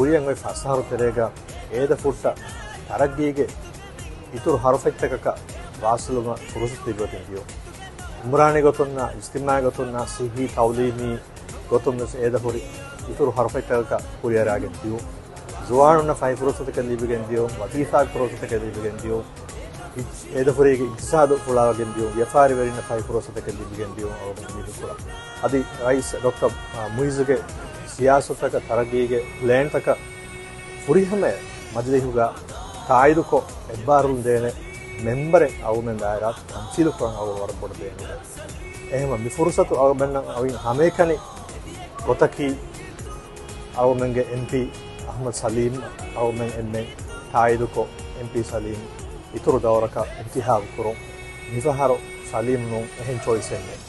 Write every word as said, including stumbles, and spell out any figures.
ކުރިއަށް އޮތް ފަސް އަހަރު ތެރޭގަ އޭދަފުށްޓަށް ތަރައްގީގެ އިތުރު ހަރުފަތްތަކަކަށް ވާސިލުވުމަށް ފުރުސަތު ލިބިގެން ދިޔުން. އުމްރާނީ ގޮތުންނާ، އިޖްތިމާޢީ ގޮތުންނާ، ސިއްހީ ތަޢުލީމީ ގޮތުން ވެސް އޭދަ ހުރި އިތުރު ހަރުފަތްތަކަކަށް ކުރިއަރާގެން ދިޔުން. ޒުވާނުންނަށް ފަހި ފުރުސަތަކެއް ލިބިގެން ދިޔުން، ވަޒީފާގެ ފުރުސަތަކެއް ލިބިގެން ދިޔުން. އި-، އޭދަ ހުރީގެ އިޤްތިޞާދު ފުޅާވެގެން ދިޔުން، ވިޔަފާރިވެރިންނަށް ފަހި ފުރުސަތަކެއް ލިބިގެން ދިޔުން އަޅުގަނޑު އުއްމީދު ކުރަން. އަދި ރައީސް ޑޮކްޓަރ، އާ، މުއިއްޒުގެ ސިޔާސަތަކަށް، ތަރައްގީގެ ޕްލޭންތަކަށް ފުރިހަމަޔަށް މަޖިލީހުގަ ތާއީދުކޮށް އެއްބާރުލުން ދޭނެ މެމްބަރެއް އަޅުގަނޑުމެން ދާއިރާ ތަމްސީލު ކުރަން އަޅުގަނޑު ވަރަށް ބޮޑަށް ބޭނުންވޭ. އެހެންވެ މި ފުރުސަތު އަޅުގަނޑަށް އަޅުގަނޑުމެންގެ އެމްޕީ އަޙްމަދު ސަލީމް އަޅުގަނޑުމެން އެންމެން ތާއީދުކޮށް އެމްޕީ ސަލީމް އިތުރު ދައުރަކަށް އިންތިހާބު ކުރުން. މިފަހަރު ސަލީމް ނޫން، އެހެން ޗޮއިސެއް ނެތް.